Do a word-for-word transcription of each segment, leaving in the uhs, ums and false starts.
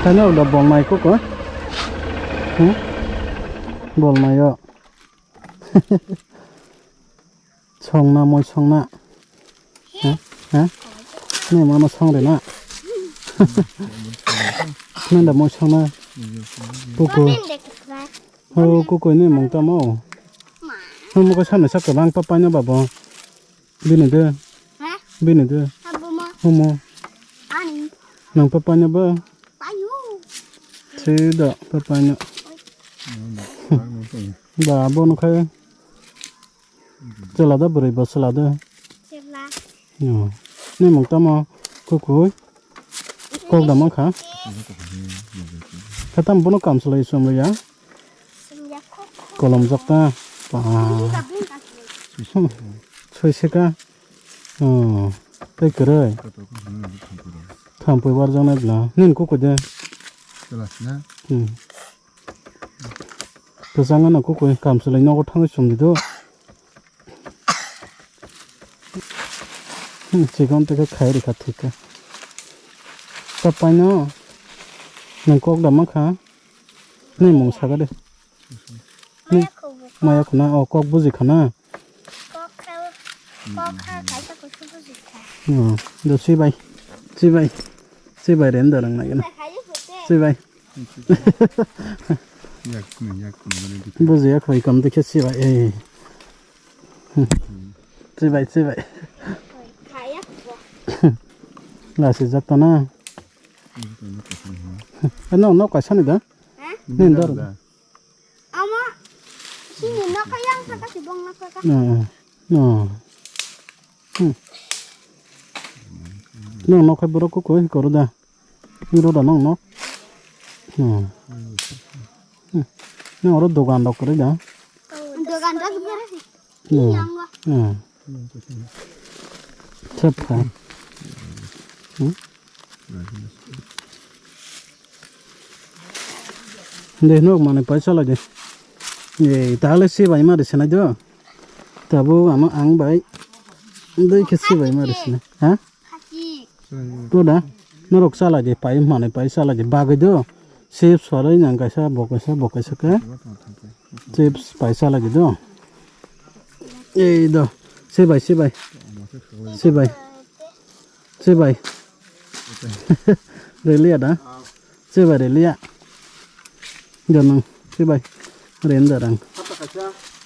Khaina da bol mai koko. Hmm? Bol mai o. Songna moi songna. Ha? Ha? Ne mano song re na. Nanda moi songna. Koko. Ho koko ne mong tamo. Mo ko samne sak bang pa pa nya babo. Bini de. Ha? Bini de. Abo mo. Homo. Ani. Nang pa pa nya ba. Payu. Sida pa pa nya. Ba bo no khai. Chwla da bwrwi bo chwla da. Chwla. Yo. Ni mung tamo kukui. Kok da mankha. Khatam bono kam chwlai chwmli ya. Chwmya kok. Kolom jak ta. Ba. Bini ka bini ka chwlai. Soi seka. Oh. Tei kwrwi. Thampui warjak nai bla. Nin kukui de. Chwla sina. Hmm. Kwchang no kukui kam chwlai nogo thangwi chumdi do. Hmm, chikon tei khe khai rikha thik khe. Ta paino nwng kok da mankha. Nini mung saka de. Nini maya khuna, o kok buji khana. Kok kha, kok kha kaisa kusu buji kha. Hmm, do sibai. Sibai. Sibai renda rang nai gana. Sibai. Yak, yak, yak, yak. Bujiya khoi kam dekhe sibai, eh. Sibai, sibai. Lasi jak ta na. Ano, no kaisa ni da? Ha? Nin dor. Ama, sini no kayang saka si bong no kaka. No, no. Hmm. No, no kai borok ko koi koro da. Iro da nong nok. Hmm. Hmm. Nang oro dogan rok kwrwi da. Dogan rok kwrwi. Hmm. Yang wa. Hmm. Sep kha. Hmm. De nok mane paisa lai de. Ei, tahle si bai ma de senai do. Tabo ano ang bai. Dei khe si bai ma de senai. Ha? Khasi. To da, norok chalai di, pai manwi pai chalai di, bagwi do. Chips swarwi nang kaisa, bo kaisa, bo kaisa khe. Chips pai chalai di do. Ei do, sibai, sibai. Sibai. Sibai. Riliya da. Chibai riliya. Janang, chibai. Renda rang.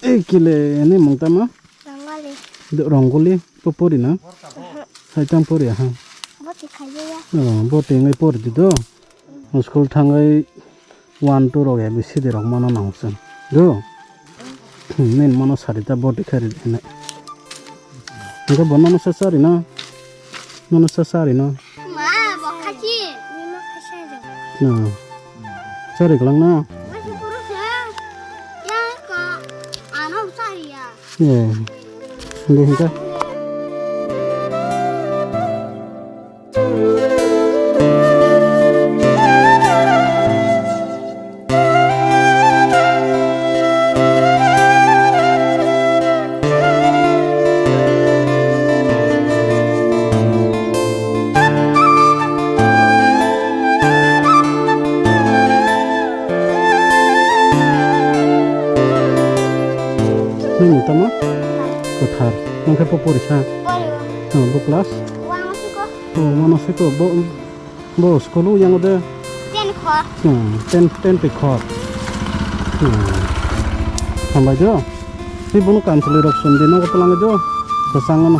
Ei kile ni mung tamo? Rongoli. Do rongoli po pori na? Saitang pori ha. Boti khaiya. Oh, boti ngai pori di do. School thangai one two rok A B C D rok mano nang sen. Do. Nin mano sarita boti khari hinai. Engko bo nono sa sari na. Nono sa sari na. Ma, bo khachi. Ni ma khachi. Na. Sari kelang na. Masih kurus ya. Ya ko ano sari ya. Ye. Hindi hinta. Nini tamo? Kwthar. Nang khe po porisa? Pori. Oh, bo class? One o siko. Oh, one o siko. Bo, bo school o yang de? Ten khor. Hmm, ten, ten twi khor. Hmm. Hambai do. Twi bono kamchwlwi rok sum di nogo twlang do. Bwsang ano.